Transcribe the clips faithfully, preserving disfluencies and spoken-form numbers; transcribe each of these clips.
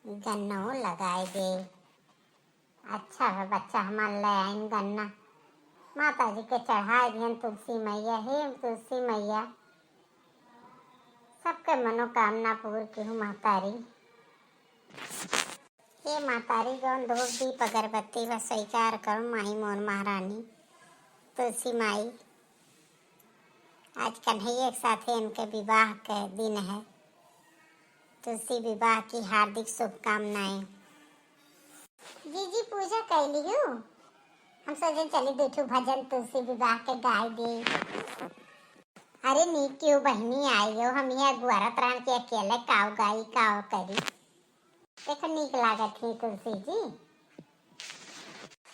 गन्नो लगाए दे। अच्छा है बच्चा हमार ले आइन गन्ना, माता जी के चढ़ाए दिहन तुलसी मैया। हे तुलसी मैया, सबके मनोकामना पूर किहू महतारी। हे महतारी, जौन धूप दीप अगरबत्ती बा स्वीकार करो माई मोर महारानी तुलसी माई। आज कन्हैया के साथे इनके विवाह के दिन है। तुलसी विवाह की हार्दिक शुभकामनाएं। जीजी पूजा कैली हूँ, हम सोचे चली दू ठो भजन तुलसी विवाह के गाय दे। अरे नीक किहू बहिनी आई हो, हम यहाँ गुआरत रहन के अकेले काव गाई काव करी। देखो नीक लागत ही तुलसी जी।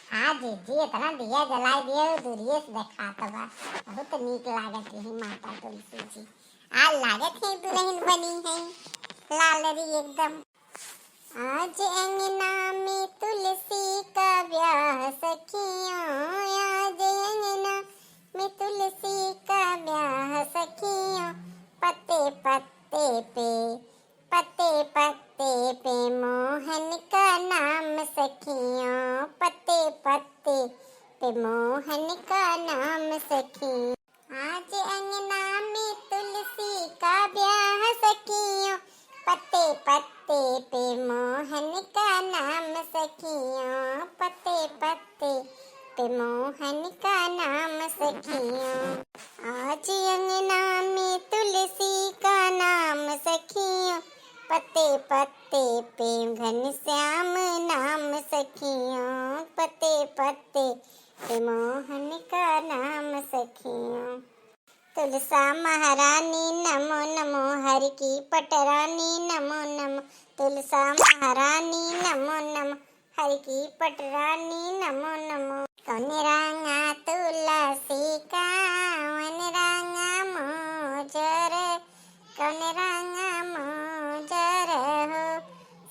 हाँ जीजी, इतना दिया जलाए दिए हो, दूरिये से देखात बा, बहुत नीक लागत ही माता तुलसी जी। आ लागत ही दुल्हन बनी है लालरी एकदम। आज अंगना में तुलसी का ब्याह सखियों, आज अंगना में तुलसी का ब्याह सखियों, पत्ते पत्ते पे, पत्ते पत्ते पे मोहन का नाम सखियों, पत्ते पत्ते पे मोहन का नाम सखियों। आज अंगना में तुलसी का ब्याह सखियों, पत्ते पत्ते पे मोहन का नाम सखियों, पत्ते पत्ते पे मोहन का नाम सखियों। आज अंगना में तुलसी का नाम सखियों, पत्ते पत्ते पे घनश्याम नाम सखियों, पत्ते पत्ते पे मोहन का नाम सखियों। तुलसा महारानी नमो नमो, हर की पटरानी नमो नमो। तुलसा महारानी नमो नमो, हर की पटरानी नमो नमो। कौन रंगा तुलसी का, वन रंगा मोजर, कौन रंगा मोजर हो।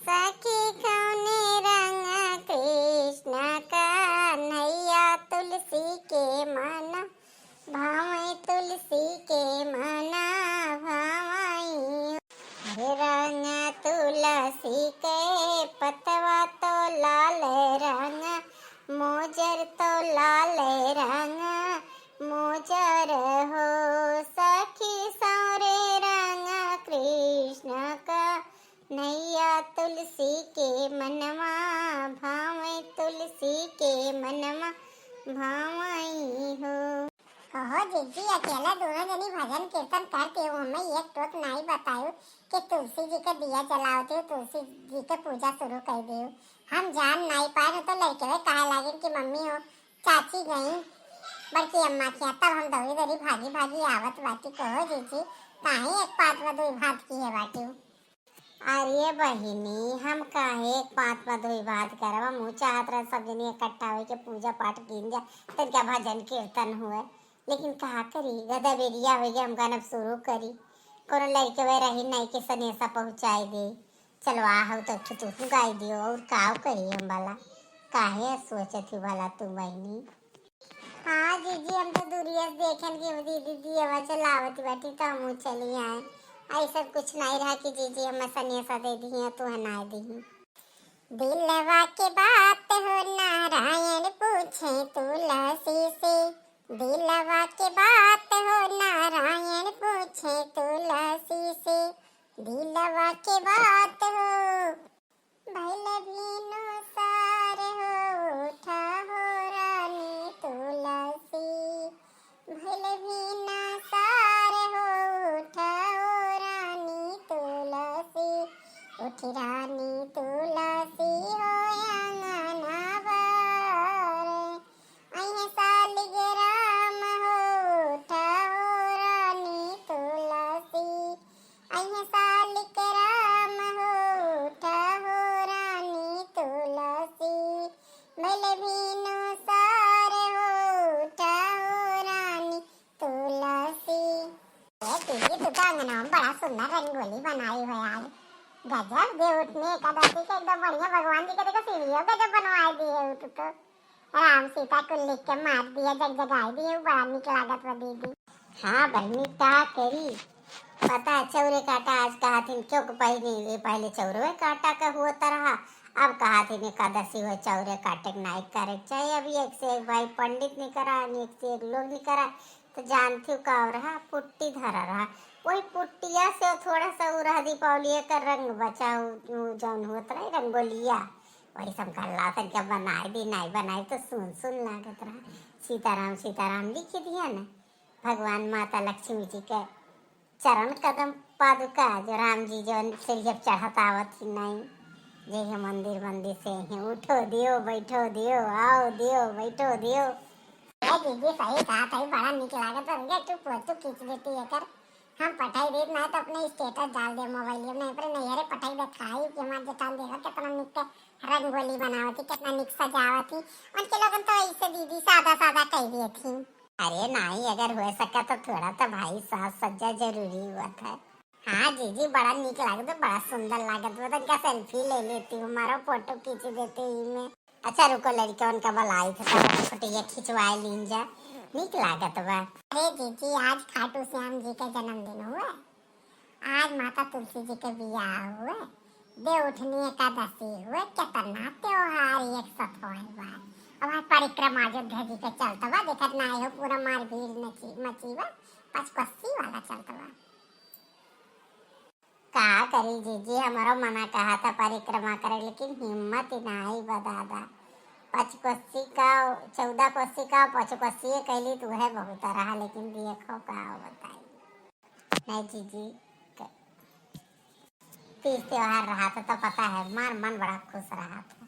सखी कौन रंगा कृष्ण का, नैया तुलसी के मन भावै, तुलसी के मना भावै। हरे रंग तुलसी के पतवा तो लाल रंग, मोजर तो लाल रंग मोजर हो। सखी सौरे रंग कृष्ण का, नैया तुलसी के मनवा भावै, तुलसी के मनवा भावै हो। कहो जीजी, अकेला दोनों जनी भजन कीर्तन करते हो, हमें एक टोक नाई बतायो कि तुलसी जी के दिया जलावते हो, तुलसी जी के पूजा शुरू कर दे हो। हम जान नाई पाए, न तो लड़के कहे लागिन कि मम्मी हो, चाची गई बड़की अम्मा के यहाँ, तब हम दौड़ी दौड़ी भागी भागी आवत बाटी। कहो जीजी, काहे एक पात में दुई भात की है बाटी? अरे बहिनी, हम काहे एक पात में दुई भात करब? हम चाहत रहे सब जनी इकट्ठा होके पूजा पाठ कीन जा, तनिका भजन कीर्तन हुए। लेकिन का करी, गदा बेरिया हो गया, हम गाना शुरू करी। कोनो लड़के वे रही नहीं के सनेसा पहुँचाए दे। चलो आ हो तो तू, तू गाई दियो, और का करी हम भला? काहे सोचत ही भला तू बहिनी? हाँ जीजी, हम तो दूरिया से देखेन कि दीदी दियवा चलावत बाटी, तो हमहू चली आए। ऐसा कुछ नहीं रहा कि जीजी हम सनेसा दे दी, तू हनाए दी। दिलवा के बात हो नारायण पूछे तुलसी से, दिलवा के बात हो नारायण पूछे तुलसी से, दिलवा के बात हो। भइल भिनुसार हो उठा हो रानी तुलसी, भइल भिनुसार हो उठा हो रानी तुलसी, उठ रानी तुलसी हो अंगना बार। अइहे सालिग राम हो उठा हो रानी तुलसी, अइहे सालिक राम हो उठा हो रानी तुलसी, भइल भिनुसार हो उठा हो रानी तुलसी। ए दीदी, तू तो अंगना में बड़ा सुंदर रंगोली बनाई हो यार। गजब, देवउठनी एकादशी के एकदम बढ़िया, भगवान जी के देखो सीढ़ियों गजब बनवाए दिए हो तू तो। राम सीता कुल लिख के मार दिया, जगजगाई दिए, बड़ा निक लागत बा दीदी। हाँ बहिनी, का करी, पता है चौरे काटा आज का हथिन, क्यों के पहले, पहले चौरे काटा का हुआ तरह। एकादशी हो, चौरे काटे के नाई करे के चाही। अभी एक से एक भाई पंडित निकरा, एक से एक लोग निकरा, तो जानती हूँ का रहा, पुट्टी धरा रहा। वही पुट्टिया से थोड़ा सा उ रहा दीपावली का रंग बचा, उ, उ जौन होत रहे रंगोलिया, वही सब कर ला तनिका बनाए दी, नाई बनाए तो सुन सुन लागत रहा। सीताराम सीताराम लिख दिया न। भगवान माता लक्ष्मी जी के चरण कदम पादुका जो राम जी जौन सीढ़िया पे चढ़त आवत ही नाई, जे है मंदिर मंदिर से है, उठो दियो, बैठो दियो, आओ दियो, बैठो दियो। ए दीदी, सही कहा था, बड़ा निक लागत बा। तू फोटो खींच देती एकर, हम पठाई देत ना तो अपने status डाल दे मोबाइल में, अपने नैहरे पठाई देखाई कि हमार जेठान देखा कितना निक रंगोली बनावत ही, कितना निक सजावत ही। उनके लोगन तो ऐसे दीदी सादा सादा कह दिए थी। अरे नाई, अगर हो सका तो थोड़ा तो भाई साज सज्जा जरूरी हुआ था। हाँ जीजी, बड़ा निक लागत, बड़ा सुंदर लागत बा। तनका selfie ले लेती हूँ, मारो फोटो खींच देते ही में। अच्छा रुको, लड़कवन का बुलाई थे, तब फोटो ये खिंचवाए लीन जा, निक लागत बा। अरे जीजी, आज खाटू श्याम जी के जन्मदिन हुआ, आज माता तुलसी जी के बियाह हुए, देवउठनी एकादशी हुए, केतना त्योहार एक साथ होए बा। अब आज परिक्रमा अयोध्या जी के चलत बा, देखत ना हो पूरा मार भीड़ मची, मची बा, पचकोसी वाला चलत बा। का करी जीजी, हमारो मना कहा था परिक्रमा करे, लेकिन हिम्मत ही ना आई बा दादा। पचकोसी का, चौदह कोसी का पचकोसी कैली तो वह बहुत रहा, लेकिन देखो का बताई। नहीं जीजी, क-, तीज त्योहार रहा था तो पता है, हमार मन बड़ा खुश रहा था।